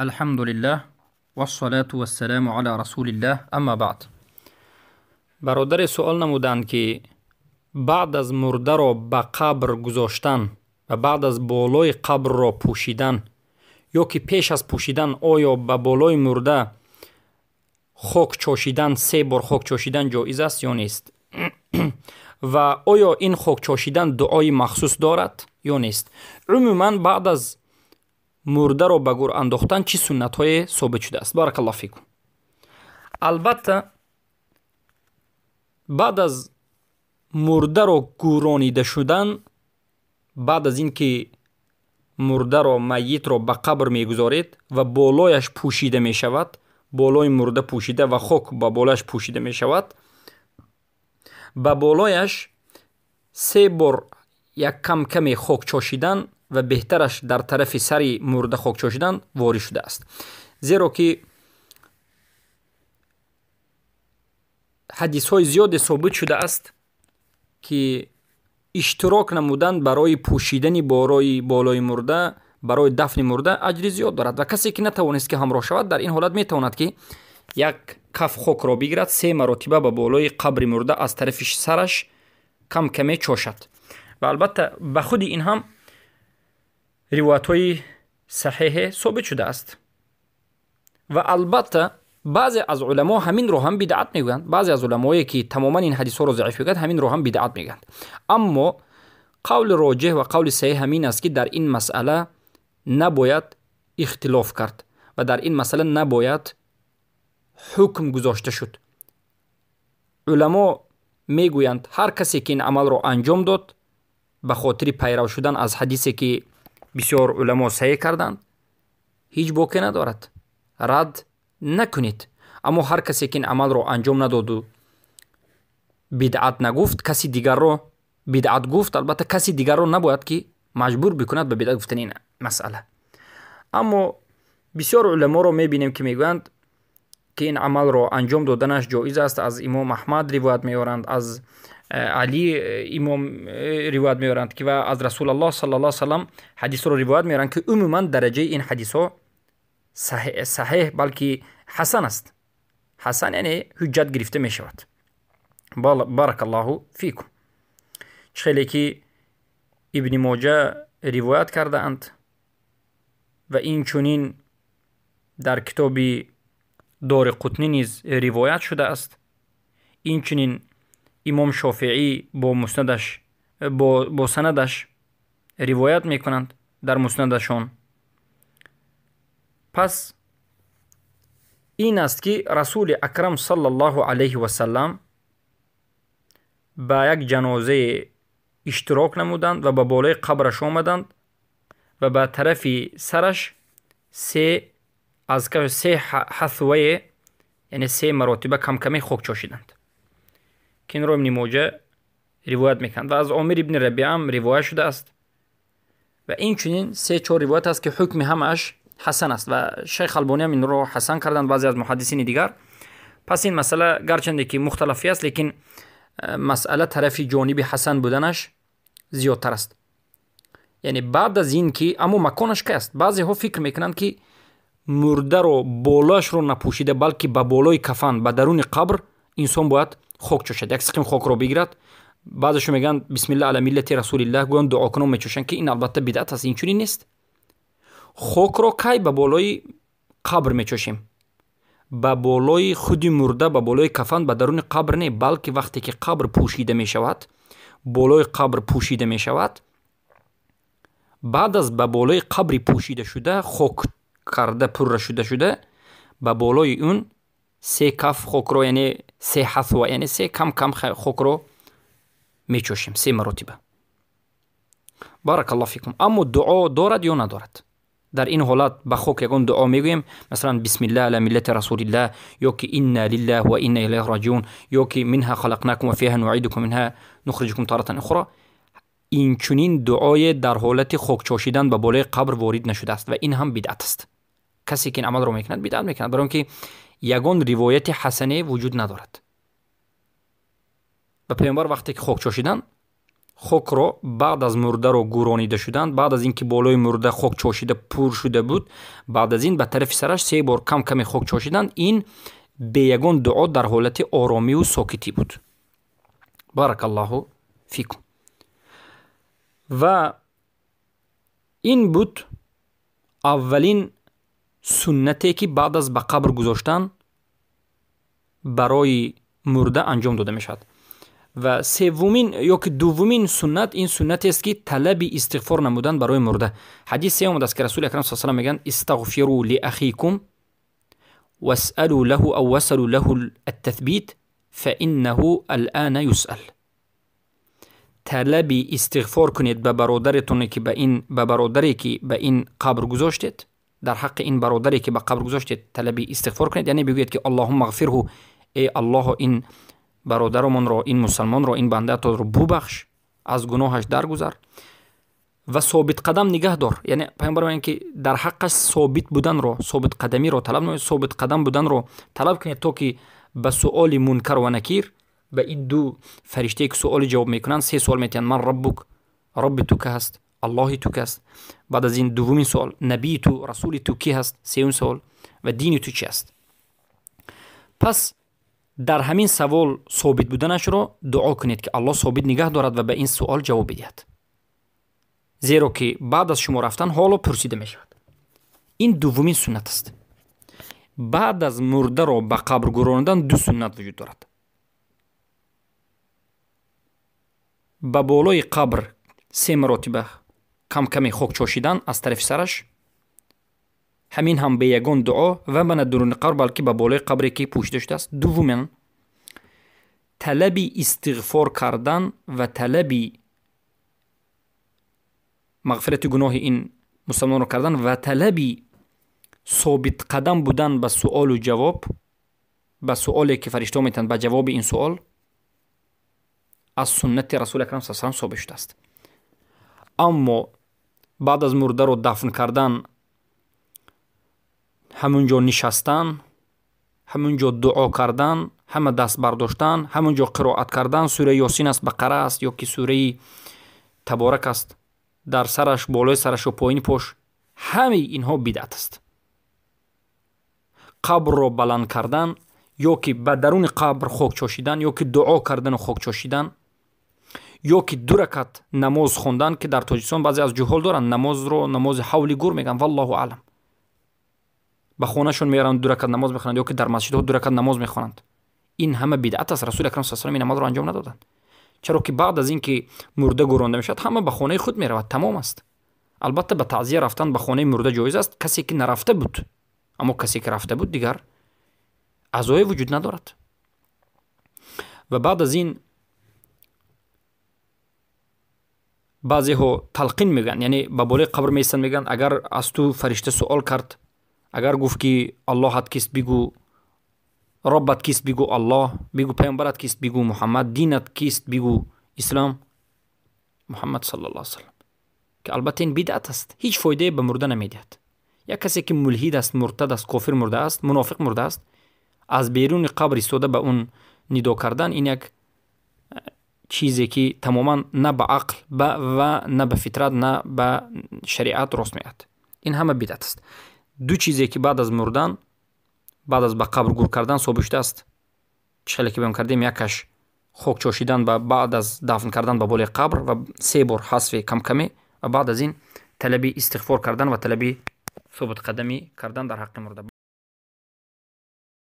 Алҳамдулиллаҳ вассалату вассаламу ала расулиллаҳ, амма баъд. Бародаре суол намуданд, ки баъд аз мурдаро ба қабр гузоштан ва баъд аз болои қабрро пӯшидан ё ки пеш аз пӯшидан оё ба болои мурда хок чошидан, се бор хок чошидан ҷоиз аст ё нест? Ва оё ин хок чошидан дуои махсус дорад ё нест? Умуман, баъд аз мурдаро ба гур андохтан чӣ суннатҳое собит шудааст? Баракаллоҳу фикум. Албатта, баъд аз мурдаро гӯронида шудан, баъд аз ин ки мурдаро, майитро ба қабр мегузоред ва болояш пӯшида мешавад, болои мурда пӯшида ва хок ба болояш пӯшида мешавад, ба болояш се бор як кам каме хок чошидан ва беҳтараш дар тарафи сари мурда хок чошидан ворид шудааст. Зеро ки ҳадисҳои зиёде собит шудааст, ки иштирок намудан барои пӯшидани болои мурда, барои дафни мурда аҷри зиёд дорад ва касе ки натавонист ки ҳамроҳ шавад, дар ин ҳолат метавонад ки як каф хокро бигирад, се маротиба ба болои қабри мурда аз тарафи сараш кам каме чошад. Ва албатта, ба худи ин ҳам ривоятҳои саҳеҳе собит шудааст. Ва албатта, баъзе аз уламо ҳаминро ҳам бидъат мегӯянд. Баъзе аз уламое ки тамоман ин ҳадисҳоро заиф мегӯянд, ҳаминро ҳам бидъат мегӯянд. Аммо қавли роҷеҳ ва қавли саҳеҳ ҳамин аст, ки дар ин масъала набояд ихтилоф кард ва дар ин масъала набояд ҳукм гузошта шуд. Уламо мегӯянд, ҳар касе ки ин амалро анҷом дод ба хотири пайрав шудан аз ҳадисе ки бисёр уламо саҳеҳ карданд, ҳеҷ боке надорад, рад накунед. Аммо ҳар касе ки ин амалро анҷом надоду бидъат нагуфт, каси дигарро бидъат гуфт, албатта, каси дигарро набояд ки маҷбур бикунад ба бидъат гуфтани ин масъала. Аммо бисёр уламоро мебинем, ки мегӯянд, ки ин амалро анҷом доданаш ҷоиз аст. Аз имом Аҳмад ривоят меоранд, аз Али имом ривоят меоранд, ки ва аз Расулаллоҳ саллаллоҳу алайҳи васаллам ҳадисро ривоят меоранд, ки умуман дараҷаи ин ҳадисҳо саҳеҳ, балки ҳасан аст. Ҳасан яъне ҳуҷҷат гирифта мешавад. Баракаллоҳу фикум. Чӣ хеле ки Ибни Моҷа ривоят кардаанд ва инчунин дар китоби Дори Қутнӣ низ ривоят шудааст. Инчунин имом Шофеӣ бо муснадаш, бо санадаш ривоят мекунанд дар муснадашон. Пас ин аст, ки Расули Акрам саллаллоҳу алайҳи васаллам ба як ҷанозае иштирок намуданд ва ба болои қабраш омаданд ва ба тарафи сараш се аз се ҳасвае, яъне се маротиба камкаме хок чошиданд, ки инро Ибни Моҷа ривоят мекунанд ва аз Омир ибни Рабиаам ривоят шудааст. Ва инчунин се чор ривоят аст, ки ҳукми ҳамааш ҳасан аст ва шайх Албониам инро ҳасан карданд, баъзе аз муҳаддисини дигар. Пас ин масъала гарчанде ки мухталафӣ аст, лекин масъала тарафи ҷониби ҳасан буданаш зиёдтар аст. Яъне баъд аз ин ки, аммо маконаш кай аст? Баъзеҳо фикр мекунанд, ки мурдаро болояшро напӯшида, балки ба болои кафан, ба даруни қабр инсон бояд хок чошад, як сиқим хокро бигирад. Баъзешо мегӯянд: «Бисмилла ала миллати расулиллаҳ» гӯянд, дуокунон мечошанд, ки ин албатта бидъат аст, инчунин нест. Хокро кай ба болои қабр мечошем? Ба болои худи мурда, ба болои кафан, ба даруни қабр не, балки вақте ки қабр пӯшида мешавад, болои қабр пӯшида мешавад, баъд аз ба болои қабри пӯшидашуда хок карда пурра шуда, ба болои он се каф хокро, яъне се ҳасва, яъне се кам кам хокро мечошем, се маротиба. Баракаллоҳу фикум. Аммо дуо дорад ё надорад? Дар ин ҳолат ба хок ягон дуо мегӯем, масалан, «Бисмиллаҳ ала миллати расулиллаҳ» ё ки «Инна лиллаҳ ва инна илайҳи роҷиун» ё ки «Минҳа халақнакум ва фиҳа нуидукум, минҳа нухриҷукум таратан ухро»? Инчунин дуое дар ҳолати хокчошидан ба болои қабр ворид нашудааст ва ин ҳам бидъат аст. Касе ки ин амалро мекунад, бидъат мекунад, барои он ки ягон ривояти ҳасане вуҷуд надорад. Ва Паёмбар вақте ки хок чошиданд, Хокро баъд аз мурдаро гӯронида шуданд, баъд аз ин ки болои мурда хок чошида пур шуда буд, баъд аз ин ба тарафи сараш се бор кам каме хок чошиданд. Ин бе ягон дуо дар ҳолати оромиву сокитӣ буд. Баракаллоҳу фикум. Ва ин буд аввалин суннате, ки баъд аз ба қабр гузоштан барои мурда анҷом дода мешавад. Ва севумин ё ки дуввумин суннат ин суннатест, ки талаби истиғфор намудан барои мурда. Ҳадисе омадааст, ки Расули акрам с.а. мегӯянд: «Истағфиру лиахикум васалу лаҳу ав васалу лаҳу аттатбит фаиннаҳу алъана юсал». Талаби истиғфор кунед ба бародаретоне, ки ба ин ба бародаре, ки ба ин қабр гузоштед, дар ҳаққи ин бародаре, ки ба қабр гузоштед, талаби истиғфор кунед, яъне бигӯед, ки «Аллоҳумма ғфирҳу», эй Аллоҳо, ин бародарамонро, ин мусалмонро, ин бандаатонро бубахш, аз гуноҳаш даргузар ва собитқадам нигаҳ дор. Яъне пайғамбар мегӯянд, ки дар ҳаққаш собит буданро, собитқадамиро талаб намоед, собитқадам буданро талаб кунед, то ки ба суоли Мункар ва Накир, ба ин ду фариштае, ки суоли ҷавоб мекунанд, се суол метиҳанд: «Ман раббук», робби ту ки ҳаст, Аллоҳи ту ки ҳаст. Баъд аз ин дуввумин суол: набии ту, расули ту ки ҳаст? Сеюм суол: ва дини ту чи аст? Пас дар ҳамин савол собит буданашро дуо кунед, ки Аллоҳ собит нигаҳ дорад ва ба ин суол ҷавоб бидиҳад, зеро ки баъд аз шумо рафтан ҳоло пурсида мешавад. Ин дуввумин суннат аст. Баъд аз мурдаро ба қабр гурондан ду суннат вуҷуд дорад: ба болои қабр се маротиба камкаме хок чошидан аз тарафи сараш, ҳамин ҳам бе ягон дуо ва ба на дуруни қабр, балки ба болои қабре, ки пӯшида шудааст. Дуввуман, талаби истиғфор кардан ва талаби мағфирати гуноҳи ин мусалмонро кардан ва талаби собитқадам будан ба суолу ҷавоб, ба суоле, ки фариштаҳо метавонанд, ба ҷавоби ин суол аз суннати Расули акрам с.а. собит шудааст. Аммо баъд аз мурдаро дафн кардан ҳамун ҷо нишастан, ҳамун ҷо дуо кардан, ҳама даст бардоштан, ҳамун ҷо қироат кардан, сураи Ёсин аст, Бақара аст ё ки сураи Таборак аст, дар сараш, болои сарашу поини пош, ҳамаи инҳо бидъат аст. Қабрро баланд кардан ё ки ба даруни қабр хок чошидан, ё ки дуо кардану хок чошидан, ё ки ду ракат намоз хондан, ки дар Тоҷикистон баъзе аз ҷуҳол доранд, намозро намози ҳавли гур мегӯянд, валлоҳу аълам, ба хонашон меоранд, ду ракат намоз мехонанд ё ки дар масҷидҳо ду ракат намоз мехонанд. Ин ҳама бидъат аст. Расули акрам с.а. ин амалро анҷом надоданд, чаро ки баъд аз ин ки мурда гӯронда мешавад, ҳама ба хонаи худ меравад, тамом аст. Албатта, ба таъзия рафтан ба хонаи мурда ҷоиз аст, касе ки нарафта буд, аммо касе ки рафта буд, дигар аъзое вуҷуд надорад. Ва баъд аз ин баъзеҳо талқин мегӯянд, яъне ба болои қабр меистанд, мегӯянд: «Агар аз ту фаришта суол кард, агар гуфт, ки Аллоҳат кист, бигӯ Роббат кист, бигӯ Аллоҳ, бигӯ паёмбарат кист, бигӯ Муҳаммад, динат кист, бигӯ Ислом, Муҳаммад саллаллоҳу салам», ки албатта ин бидъат аст, ҳеҷ фоидае ба мурда намедиҳад. Як касе, ки мулҳид аст, муртад аст, кофир мурдааст, мунофиқ мурдааст, аз беруни қабр истода ба он нидо кардан, ин як чизе, ки тамоман на ба ақл ва на ба фитрат, на ба шариат рост меояд. Ин ҳама бидъат аст. Ду чизе, ки баъд аз мурдан, баъд аз ба қабр гур кардан собит шудааст, чӣ хеле ки баён кардем: якаш хок чошидан ба баъд аз дафн кардан ба болои қабр ва се бор ҳасфи камкаме, ва баъд аз ин талаби истиғфор кардан ва талаби собитқадамӣ кардан дар ҳаққи мурда.